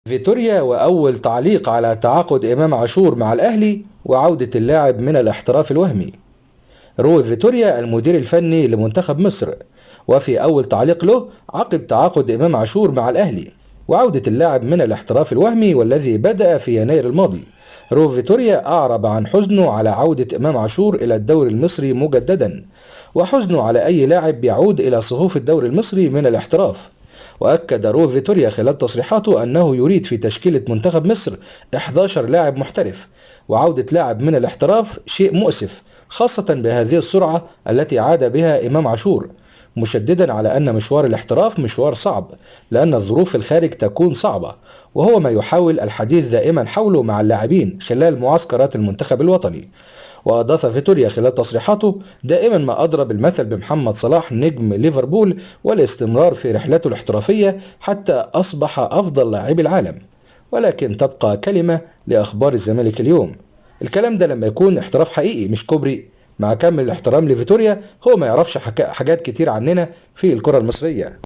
فيتوريا وأول تعليق على تعاقد إمام عاشور مع الأهلي وعودة اللاعب من الاحتراف الوهمي. روي فيتوريا المدير الفني لمنتخب مصر، وفي أول تعليق له عقب تعاقد إمام عاشور مع الأهلي وعودة اللاعب من الاحتراف الوهمي والذي بدأ في يناير الماضي، روي فيتوريا أعرب عن حزنه على عودة إمام عاشور إلى الدوري المصري مجددا، وحزنه على أي لاعب يعود إلى صفوف الدوري المصري من الاحتراف. وأكد روي فيتوريا خلال تصريحاته أنه يريد في تشكيلة منتخب مصر 11 لاعب محترف، وعودة لاعب من الاحتراف شيء مؤسف، خاصة بهذه السرعة التي عاد بها إمام عاشور، مشددا على أن مشوار الاحتراف مشوار صعب لأن الظروف في الخارج تكون صعبة، وهو ما يحاول الحديث دائما حوله مع اللاعبين خلال معسكرات المنتخب الوطني. وأضاف فيتوريا خلال تصريحاته: دائما ما أضرب المثل بمحمد صلاح نجم ليفربول والاستمرار في رحلته الاحترافية حتى أصبح أفضل لاعبي العالم، ولكن تبقى كلمة لأخبار الزمالك اليوم. الكلام ده لما يكون احتراف حقيقي مش كوبري. مع كامل الاحترام لفيتوريا، هو ما يعرفش حاجات كتير عننا في الكرة المصرية.